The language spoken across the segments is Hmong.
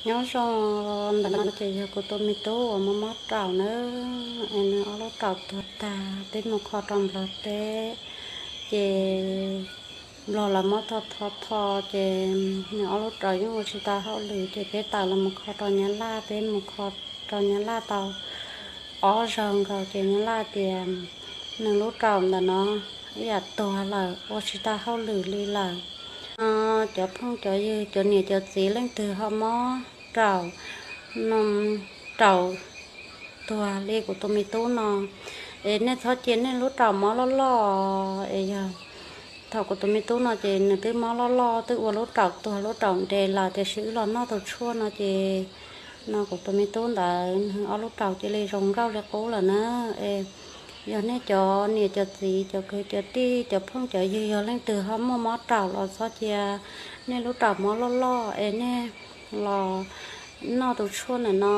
Nyob zoo, ntawm no ces yog kuv tus me tub uas mob mob raum nawb, es nws ob lub raum tuag tag, peb mus kho rau Nplog teb, ces Nplog lawv muab tho tho tho, ces nws ob lub raum yeej ua tsis tau hauj lwm, ces peb tawm los mus kho rau Nyab Laj, peb mus kho rau Nyab Laj tau ob zaug nkaus, ces Nyab Laj tias nws lub raum ntawm no ib yam tuag lawm, ua tsis tau hauj lwm li lawm. Cov phooj cov ywg, cov niam cov txiv leej twg ho mob raum, raum tuag li kuv tus me tub no, es nej txhob cia nej lub raum mob loj loj, es yog thaum kuv tus me tub no ces nws twb mob loj loj, twb ua lub raum tuag lub raum nres lawm, tiam sis wb los noj tus tshuaj no ces no kuv tus me tub ntawd nws ob lub raum cia li zoo nkauj li qub lawm na. Es yog nej cov niam cov txiv, cov kwv cov tij, cov phooj cov ywg, yog leej twg ho muaj mob raum los txhob cia nej lub raum mob loj loj, es nej los noj tus tshuaj ntawm no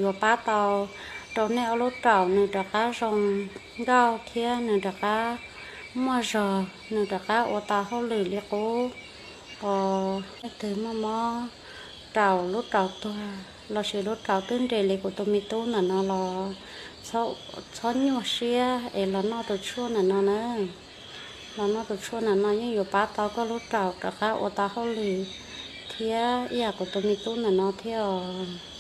yuav pab tau rau nej ob lub raum nws rov qab zoo nkauj thiab nws rov qab muaj zog, nws rov qab ua tau hauj lwm li qub. Os, leej twg muaj mob raum, lub raum tuag lossis lub raum twb nres li kuv tus me tub ntawm no los txhob nyuaj siab es los noj tus tshuaj ntawm no na. Los noj tus tshuaj ntawm no yeej yuav pab tau koj lub raum rov qab ua tau hauj lwm thiab ib yam kuv tus me tub ntawm no thiab os.